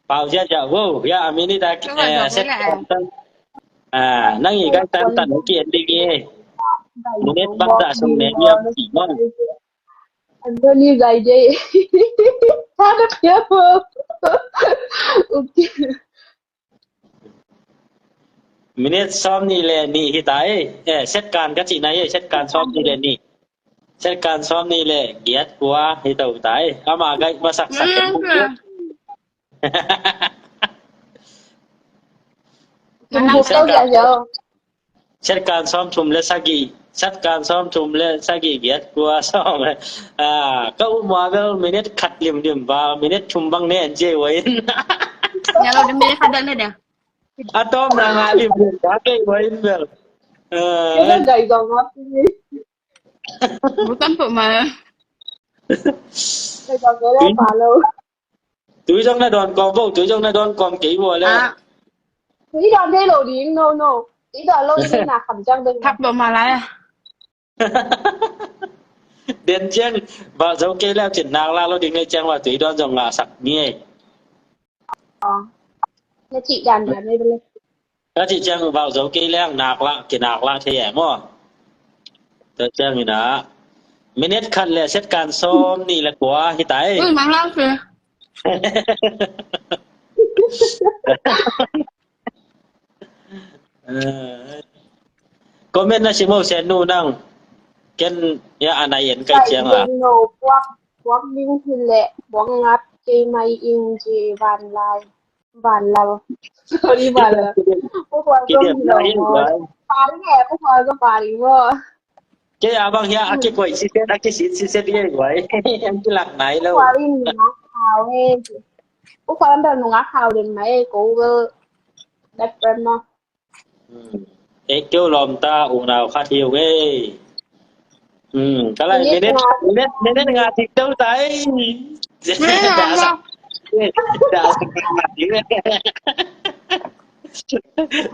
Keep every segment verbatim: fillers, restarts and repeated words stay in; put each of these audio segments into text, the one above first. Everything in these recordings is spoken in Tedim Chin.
Pau ziahziah vo. Ya, a minute a, eh, set tan tan. Ah, nang i gai tan tan kian ding e. Minute bangzah sung ne niam ci mawk. Anthony Zaide. Hana piamo. Minute sawm nih le nih hi ta e. Eh, set kan ka cihna hi, set kan sawm nih le nih. Set kan sawm nih le giat kua hi to ta e. Ama gai masaksak. Set kan sawm thum le sagih, set kan sawm thum le sagih giat kua sawm le. Ah, ka um ua bel minute khat limlim ba, minute thum bang ne an cia ua in. Nya lo de minute khat dan le de. A tawm na nga limlim ba kei ua in bel. Ah. Kei dan dai zong ma. Bukan pun ma. Dai zong ma le pa lo. Tui zong na dawn kawm vo, tui zong na dawn kawm kei vo le. Ah. Tui dawn thei lo ding, no, no. Tui dawn lo ding na kham ciang ding. Thak bo ma lai a. Den ciang, ba zo kei le cin nak la lo ding le ciang wa tui dawn zong ngah sak ni e. Oh. Na cih dan dan le. Ka cih ciang vau zo kei leng nak lah, kinak lah thei e maw? Tua ciangin ah minute khat le set kan sawm nih le kua hi ta e. Ui, mang lang fe. Eh, comment na sim ho Sen Nu nang. Ken ya a nai en kai ciang a. Puak, puak ding hi le, puak ngap kei mai ing ci van lai. Van Lal. Sorry, Van Lal. Pu Khual zong hi lo maw. Paring e, Pu Khual zong paring maw. Kei a bang hiah a kikoih siset, a kisit siset ngei guai. An kilak nai lo. Pu Khual in nungak hau e. Pu Khual an bel nungak hau den mai e, ko bel best friend maw. Ei keu lawm ta, unau khat hi ung ei. Ka lai minute, minute, minute nga tik teu ta ei. Dah sak, dah sak nga tik.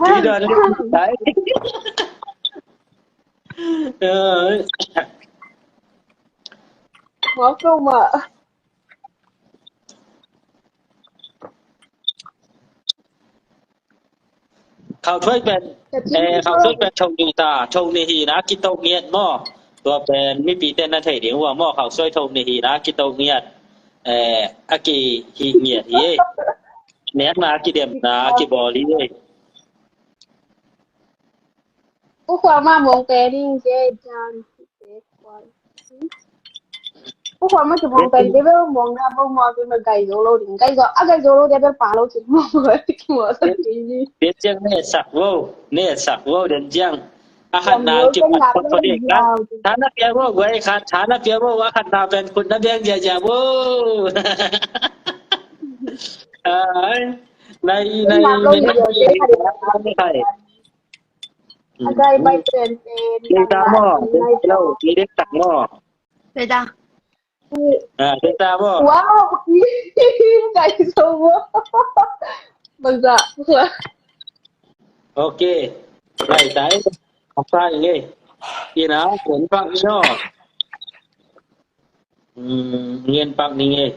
Ti don lik ta ei. Ngawk lo mah. Khau thuai pen, eh, khau thuai pen tho nih ta, tho nih hi na kito ngiat maw. Tua pen mipi ten na thei ding ua maw, khau thuai tho nih hi na kito ngiat. Eh, a kihih ngiat hi. Nek na a kidem na a kibawl hi. Pu Khual mah mong pen ing, J Jan. Pu Khual mah kimong pen, de bel mong na bo mong de bel gai zo lo ding. Gai zo, a gai zo lo de bel pa lo kimong. Kimong sa kini. Den ciang ne sak vo, ne sak vo den ciang. A khat na kipat ko de kan. Thana pia vo, guai khat, thana pia vo, a khat na pen khut na biang jia jia vo. Ai, nai, nai, nai, nai. A gai bai pen pen. Dei ta maw? Dei lo, dei dek tak maw? Dei ta. Ah, dei ta maw? Wow, gai so maw? Bangza. Ok. Gai ta eh. Apa ini? Ina, ngen pak ni no. Hmm, ngen pak ni nge.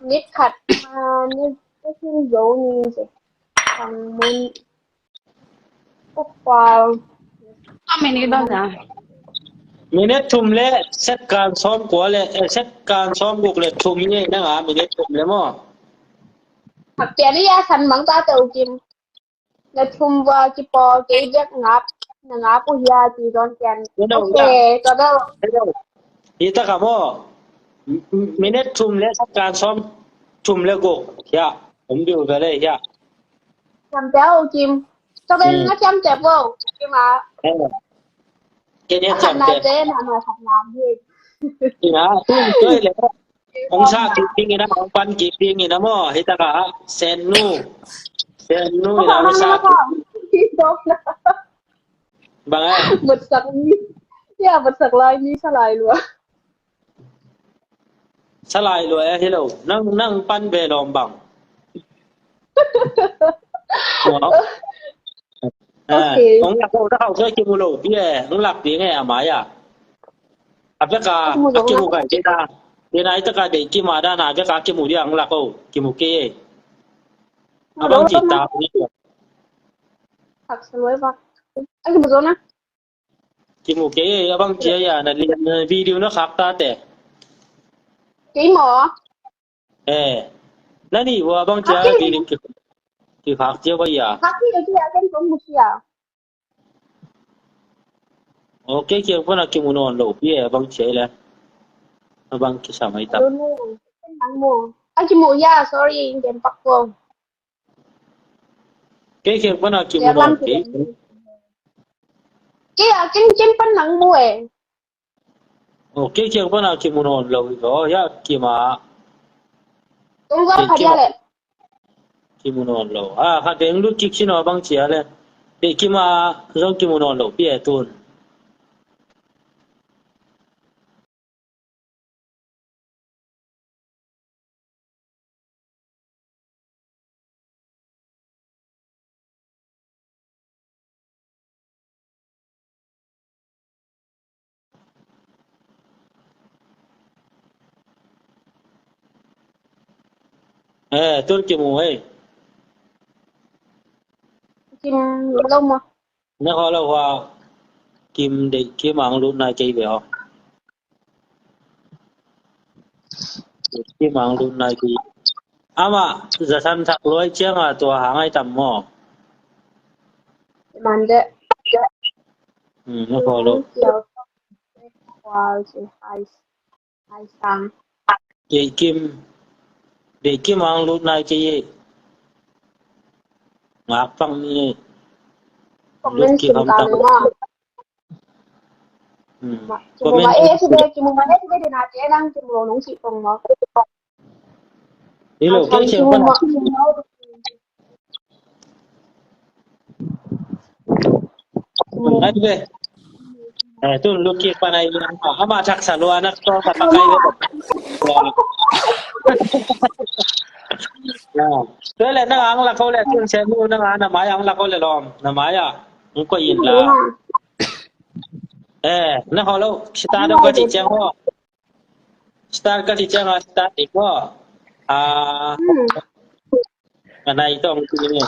Nit khat, ah, nit, nit khin zo ni se. Thang mun. Pu Khual. How many dollars? Minute thum le set kan sawm kua le, eh, set kan sawm guk le thum ni nang a minute thum le maw. Hak pian i a san mang ta teu kim. Na thum va kipawl kei bek ngap, na ngap uh hia ci zawn pian. Hello, ok, ya. Tua bel. Hello. Hi ta ka maw. M-, m-, minute thum le set kan sawm thum le guk. Ya. Om diu bel le ya. Kiam tel kim. Tua bel na kiam tel bo. Kim a. Hello. Kei ne kiam tel. Na te na na sak na hi. Ina, tu, tu le. Hong sa kik ding ina, hong pan kik ding ina maw, hi taka, Sen Nu. Sen Nu ina, hong sa kik. Bang eh. Bawlsak ni. Ya, bawlsak lai ni, sa lai lua. Sa lai lua eh, hi lo. Nang, nang pan ve lawm bang. Wow. Eh, okay. Hong lak o, na khauh soi kimu lo pi e, hong lak pi nge a mai a. A bek a, a kimu zo a kimu lo. Kai, tena, tena i taka dei kim a dan a, a bek a kimu dia hong lak o, kimu kei e. A bang ci ta. Hak sa lo e bak. A kimu zo na. Kimu kei e, a bang ci a ya, na li-, na video na khak ta te. Kei mo. Eh, na ni wa bang cia. Hak ki, ki, ki hak cia wa ya. Hak ki, ki ya, ken kong mu cia. Okay, kiang pana kimu nawn lo pi e, bang cia le. A bang kisa mai ta. I don't know. Nang mu. A kimu ya, sorry, ken pak ko. Kei kiang pana kimu nawn kei. Kei a, ken, ken pan nang mu e. Oh, kei kiang pana kimu nawn lo hi ko, ya kima. Tung gua kha dia le. Kimu nawn lo. Ah, kha deng lut kik sin o bang cia le. Dei kima zong kimu nawn lo pi e tun. Eh, tun kimu ei. Kim lo ma. Na kho lo hua. Kim dei kim ang lut nai kei ve o. Kim ang lut nai kei. Ama, za san thak luai ciang a tua hang ai tam mo. Man de. Hmm, na kho lo. Kual si hai. Ai sang. Dei kim. Dei kim ang lut nai kei e. Ngak pang ni e. Lut ki ham tam. Hmm. Kimu ma e si be, kimu ma e si be de na te nang kimu lo nong si pong mo. Hello, kei kiang pana. Ai be. Eh, tun lut kik pana i, ama thak sa lua nak to ka pakai be. Ya. Tua le nang ang lak o le tun semu nang a na mai ang lak o le lom. Na mai a. Ngko in la. Eh, na kho lo. Sita do ka ci ciang ho. Start ka ci ciang a start ding maw. Ah, hmm. Ka nai tong ci ni.